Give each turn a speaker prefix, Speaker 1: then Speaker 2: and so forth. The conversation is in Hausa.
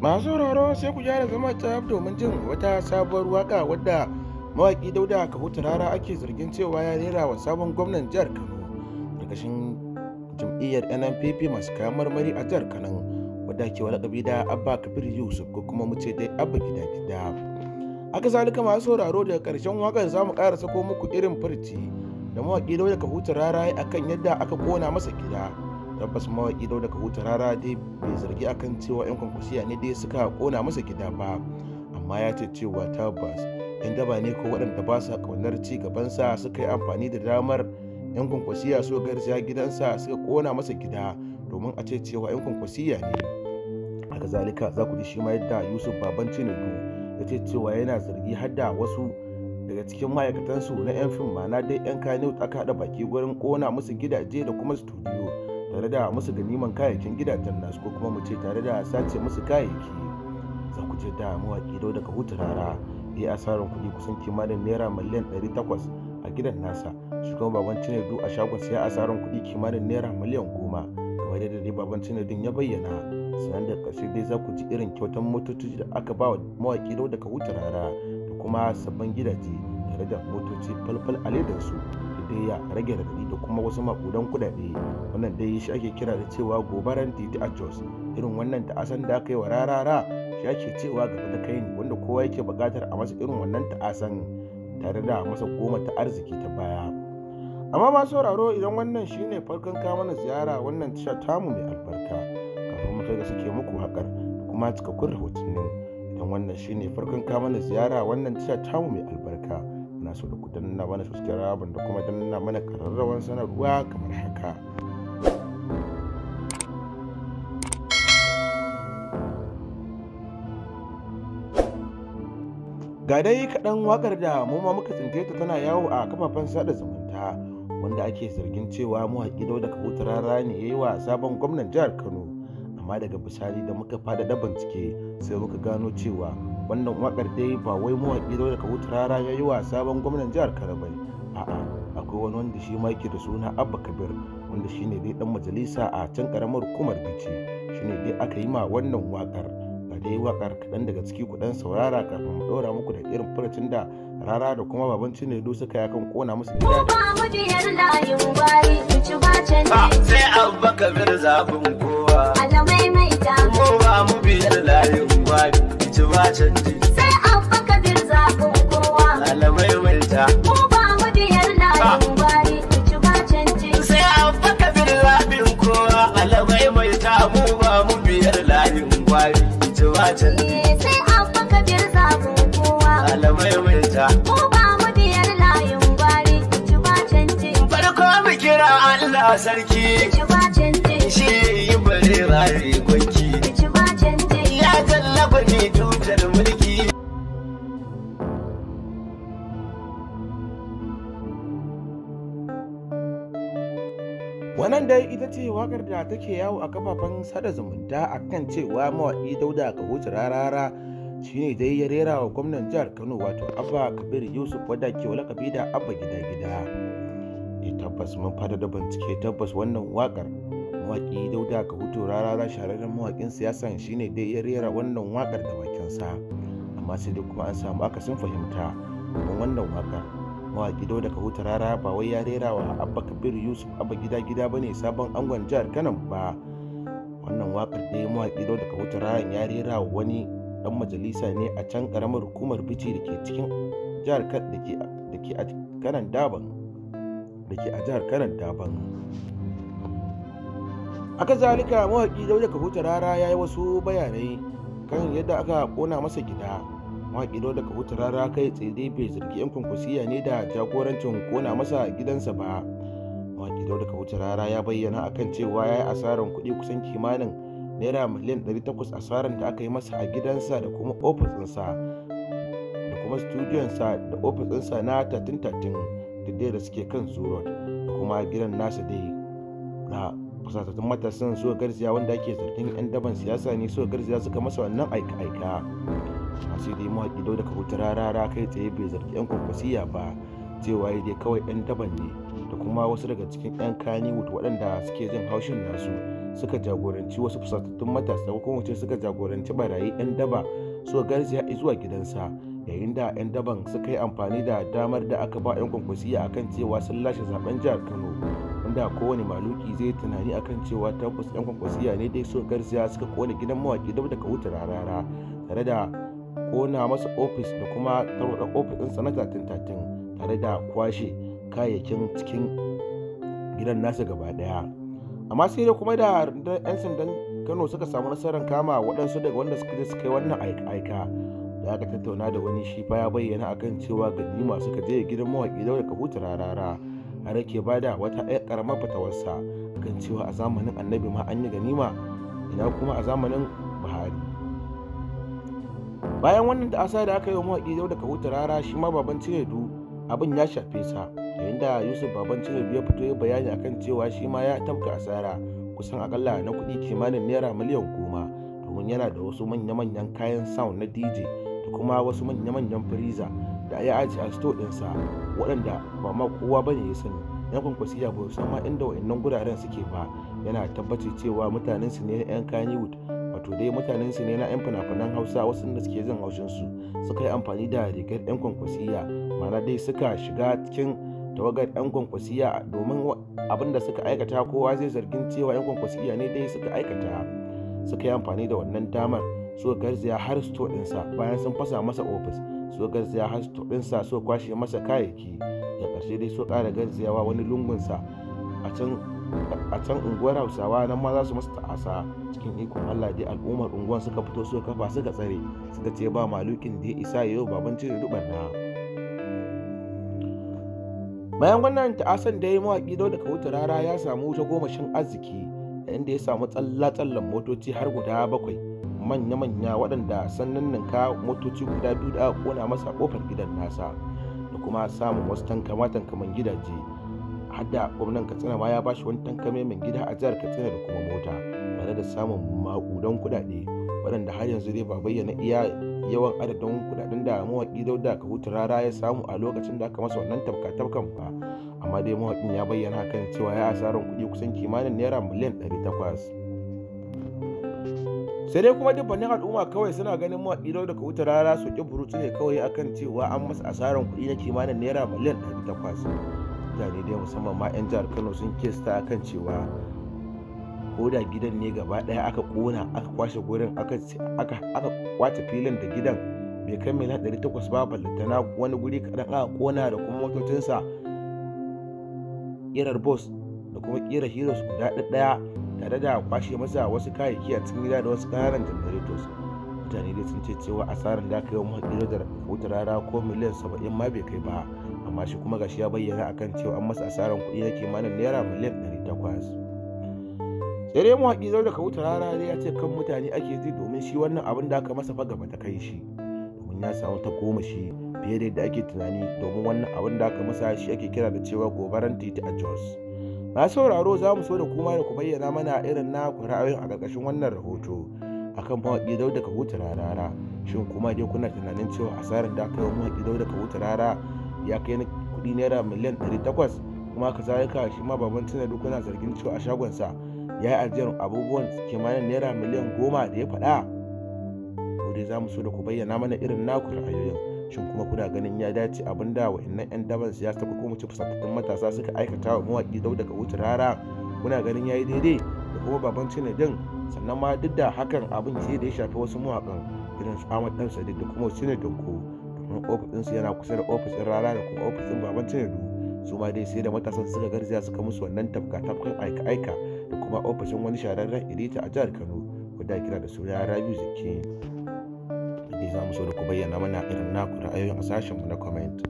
Speaker 1: Masu sauraro, sai ku gyara zama tsaf domin jin wata sabuwar waka wadda mawaƙi Dauda Kahutu Rara ake zargin cewa ya rera wa sabon gwamnan jihar Kano ƙarƙashin jam'iyyar NNPP masu kayan marmari a jihar Kano, wadda ke lakabi da Abba Kabir Yusuf, ko kuma mu ce dai Abba Gida Gida. Haka zalika, masu sauraro, daga ƙarshen wakar za mu ƙara sako muku irin furci da mawaƙi Dauda Kahutu Rara akan yadda aka kona masa gida. Tabbas mawaƙi Dauda Kahutu Rara dai bai zargi akan cewa 'yan Kwankwasiya ne dai suka kona masa gida ba, amma ya ce cewa tabbas 'yan daba ne ko waɗanda ba sa ƙaunar ci gabansa suka yi amfani da damar 'yan Kwankwasiya su garzaya gidansa suka kona masa gida domin a ce cewa 'yan Kwankwasiya ne. Haka zalika, za ku ji shi ma yadda Yusuf Baban Cinedu ya ce cewa yana zargi har da wasu daga cikin ma'aikatansu na 'yan fim, ma'ana dai 'yan Kannywood, aka haɗa baki gurin kona musu gidaje da kuma studio tare da musu ganiman kayayyakin gidajen nasu, ko kuma mu ce tare da sace musu kayayyaki. Za ku ce da mawaƙi Dauda Kahutu Rara ya yi asarar kuɗi kusan kimanin naira miliyan 800 a gidan nasa, shi kuma Baban Cinedu a shagon ya asarar kuɗi kimanin naira miliyan 10, kamar yadda dai Baban Cinedun ya bayyana. Sannan da ƙarshe dai za ku ji irin kyautan motoci da aka ba wa mawaƙi Dauda Kahutu Rara da kuma sabbin gidaje tare da motoci falfal a ledarsu da dai ya rage radadi, da kuma wasu maƙudan kuɗaɗe. Wannan dai shi ake kira da cewa gobaran titi a Jos. Irin wannan ta'asan da aka yi wa Rarara shi ake cewa gaba da kai ne, wanda kowa yake buƙatar a masa irin wannan ta'asan tare da masa goma ta arziki ta baya. Amma ma sauraro, idan wannan shine farkon kawo mana ziyara wannan tasha tamu mai albarka, kafin mu kai ga sake muku haƙar da kuma cikakkun rahotannin, idan wannan shine farkon kawo mana ziyara wannan tasha tamu mai albarka, muna so da ku danna mana subscribe da kuma danna mana ƙararrawar sanarwa kamar haka. Ga dai kaɗan waƙar da mu ma muka tsinte ta tana yawo a kafafen sada zumunta, wanda ake zargin cewa mawaƙi Dauda Kahutu Rara ne ya yi wa sabon gwamnan jihar Kano, amma daga bisani da muka faɗaɗa bincike sai muka gano cewa wannan waƙar dai ba wai mawaƙi Dauda Kahutu Rara ya yi wa sabon gwamnan jihar Kano ba. A'a, akwai wani wanda shi ma yake da suna Abba Kabir, wanda shine dai dan majalisa a can karamar hukumar Bichi, shine dai aka yi ma wannan waƙar. Ga dai waƙar kaɗan daga ciki, ku ɗan saurara kafin mu ɗora muku da irin furucin da Rara da kuma Baban Cinedu suka yi kan kona musu gida da
Speaker 2: Ba mu biyar layin gwari, mu ci ba canji.
Speaker 3: Sai Abba Kabir zaɓin kowa.
Speaker 2: Allah maimaita.
Speaker 3: Mu ba mu biyar layin gwari, ci ba canji.
Speaker 2: Sai Abba Kabir zaɓin kowa.
Speaker 3: Malamai maita.
Speaker 2: Mu ba mu biyar layin gwari, mu ci ba canji.
Speaker 3: Sai Abba Kabir zaɓin kowa. Malamai maita, mu ba mu biyar layin gwari, ci ba canji.
Speaker 2: Eh, sai Abba Kabir zaɓin kowa.
Speaker 3: Malamai maita.
Speaker 2: Mu ba mu biyar layin gwari, mu ci ba canji.
Speaker 3: Farko mu kira Allah sarki.
Speaker 2: Mu ci ba canji.
Speaker 3: Shi yi bare bare gwanki.
Speaker 2: Mu ci ba canji.
Speaker 3: Ya tallafa ni tutar mulki.
Speaker 1: Wannan dai ita ce wakar da take yawo a kafafen sada zumunta akan cewa mawaƙi Dauda Kahutu Rarara shine dai ya rera wa gwamnan jihar Kano, wato Abba Kabir Yusuf, wadda ke lakabi da Abba Gida Gida. E, tabbas mun fada da bincike, tabbas wannan wakar mawaƙi Dauda Kahutu Rarara, shahararren mawaƙin siyasan, shine dai ya rera wannan wakar da bakinsa, amma sai dai kuma an samu akasin fahimta, domin wannan wakar mawaƙi Dauda Kahutu Rara ba wai ya rera wa Abba Kabir Yusuf, Abba Gida Gida, bane, sabon angon jihar Kano ba. Wannan wakar dai mawaƙi Dauda Kahutu Rara ya rera wa wani dan majalisa ne a can karamar hukumar Bichi da ke cikin jihar da ke a Kanan Daban, da ke a jihar Kanan Daban. Haka zalika, mawaƙi Dauda Kahutu Rara ya yi wasu bayanai kan yadda aka kona masa gida. Mawaƙi Dauda Kahutu Rara kai tsaye dai bai zargi 'yan Kwankwasiya ne da jagorancin kona masa gidansa ba. Mawaƙi Dauda Kahutu Rara ya bayyana akan cewa ya yi asarar kuɗi kusan kimanin naira miliyan 800, asarar da aka yi masa a gidansa da kuma ofis ɗinsa da kuma studiyonsa da ofis ɗinsa na 1313 da dai da suke kan Zoo Road, da kuma gidan nasa dai na fusatattun matasan suka garzaya, wanda ake zargin 'yan daban siyasa ne suka garzaya suka masa wannan aika-aika. Masu dai mawaƙi Dauda Kahutu Rarara kai tsaye bai zargi 'yan Kwankwasiya ba, cewa ya dai kawai 'yan daban ne da kuma wasu daga cikin 'yan Kannywood waɗanda suke jin haushin nasu. suka jagoranci wasu fusatattun matasa ko kuma ce suka jagoranci barayi 'yan daba suka garzaya zuwa gidansa, yayin da 'yan daban suka yi amfani da damar da aka ba 'yan Kwankwasiyya akan cewa sun lashe zaben jihar Kano, wanda kowane maluki zai tunani akan cewa tabbas 'yan Kwankwasiyya ne dai suka garzaya suka kone gidan mawaƙi Dauda Kahutu Rarara tare da kona masa ofis da kuma tarwatsa ofis ɗinsa na 30-30 tare da kwashe kayayyakin cikin gidan nasa gaba ɗaya. Amma sai dai kuma da rundunar 'yan sandan Kano suka samu nasarar kama waɗansu daga wanda suka je suka yi wannan aika-aika, da aka tattauna da wani shi fa ya bayyana akan cewa ganima suka je gidan mawaƙi Dauda Kahutu Rarara, har yake bada wata ƴar ƙaramar fatawarsa akan cewa a zamanin Annabi ma an yi ganima, ina kuma a zamanin Buhari. Bayan wannan ta'asa da aka yi wa mawaƙi Dauda Kahutu Rara, shi ma Baban Cinedu abin ya shafe sa, yayin da Yusuf Baban Cinedu ya fito ya bayani akan cewa shi ma ya tafka asara kusan akalla na kuɗi kimanin naira miliyan 10, domin yana da wasu manya-manyan kayan sound na DJ da kuma wasu manya-manyan freezer da ya ajiye a store ɗinsa, waɗanda ba ma kowa ba ne ya sani. 'Yan Kwankwasiyya ba su san ma inda wa'innan guraren suke ba. Yana tabbaci cewa mutanen su ne na 'yan Kannywood, wato dai mutanen su ne na 'yan fina-finan Hausa, wasu da suke jin haushin su suka yi amfani da rigar 'yan Kwankwasiyya, ma'ana dai suka shiga cikin tawagar 'yan Kwankwasiyya domin abin da suka aikata kowa zai zargin cewa 'yan Kwankwasiyya ne dai suka aikata. Suka yi amfani da wannan damar suka garzaya har store ɗinsa bayan sun fasa masa ofis, suka garzaya har store ɗinsa suka kwashe masa kayayyaki. Da ƙarshe dai suka ƙara garzayawa wani lungunsa a can unguwar Hausawa, nan ma za su masa ta'asa. Cikin ikon Allah dai al'ummar unguwar suka fito suka kafa suka tsare, suka ce ba malukin da ya isa ya yi wa Baban Cinedu ɓarna. Bayan wannan ta'asan da ya yi, mawaƙi Dauda Kahutu Rara ya samu ta gomashin arziki, yayin da ya samu tsalla-tsallan motoci har guda 7 manya-manya, waɗanda sun ninninka motoci guda 2 da aka kona masa ƙofar gidan nasa, da kuma samun wasu tankama-tankaman gidaje. Har da gwamnan Katsina ma ya ba shi wani tankame mai gida a jihar Katsina da kuma mota, tare da samun maƙudan kuɗaɗe waɗanda har yanzu dai ba bayyana iya yawan adadin kuɗaɗen da mawaƙi Dauda Kahutu Rara ya samu a lokacin da aka masa wannan tafka-tafkan ba. Amma dai mawaƙin ya bayyana kan cewa ya asarar kuɗi kusan kimanin naira miliyan 800. Sai dai kuma dubbannin al'umma kawai suna ganin mawaƙi Dauda Kahutu Rara soki burutsu ne kawai akan cewa an masa asarar kuɗi na kimanin naira miliyan 800. Mutane dai musamman ma 'yan jihar Kano sun kesta akan cewa ko da gidan ne gaba ɗaya aka ƙona aka kwashe gurin aka kwace filin da gidan bai kai miliyan 800 ba, ballantana wani guri kaɗan aka ƙona da kuma motocinsa ƙirar bus da kuma ƙirar heroes guda ɗaya, tare da kwashe masa wasu kayayyaki a cikin gida da wasu ƙananan generators. Mutane dai sun ce cewa asarar da aka yi wa mawaƙi Dauda Kahutu Rara ko miliyan 70 ma bai kai ba, amma shi kuma gashi ya bayyana akan cewa an masa asarar kuɗi na kimanin naira miliyan 800. Sai dai mawaƙi Dauda Kahutu Rara dai ya ce kan mutane ake ji, domin shi wannan abin da aka masa fa gaba ta kai shi, domin ya samu ta goma shi fiye da yadda ake tunani, domin wannan abin da aka masa shi ake kira da cewa gobaran titi a Jos. Masu sauraro, za mu so da kuma da ku bayyana mana irin na ku ra'ayoyin a ƙarƙashin wannan rahoto akan mawaƙi Dauda Kahutu Rarara. Shin kuma dai kuna tunanin cewa asarar da aka yi wa mawaƙi Dauda Kahutu Rara ya kai na kuɗi naira miliyan 800? Kuma kazalika shi ma Baban Cinedu kuna zargin cewa a shagonsa ya yi ajiyar abubuwan kimanin naira miliyan 10 da ya faɗa? Mu dai za mu so da ku bayyana mana irin naku ra'ayoyin. Shin kuma kuna ganin ya dace abin da wa'innan 'yan daban siyasa ko kuma ce fusatattun matasa suka aikata wa mawaƙi Dauda Kahutu Rara? Kuna ganin ya yi daidai da kuma Baban Cinedun? Sannan ma duk da hakan abin sai da ya shafi wasu mawaƙan irin su Ahmad Dan Sadiq da kuma Cinedu ko, domin ofis ɗinsu yana kusa da ofis ɗin Rara da kuma ofis ɗin Baban Cinedu. Su ma dai sai da matasan suka garzaya suka musu wannan tafka-tafkan aika-aika da kuma ofishin wani shahararren edita a jihar Kano wanda kira da suna Rabiu Zaki. Dai za mu so da ku bayyana mana irin naku ra'ayoyin a sashenmu na comment.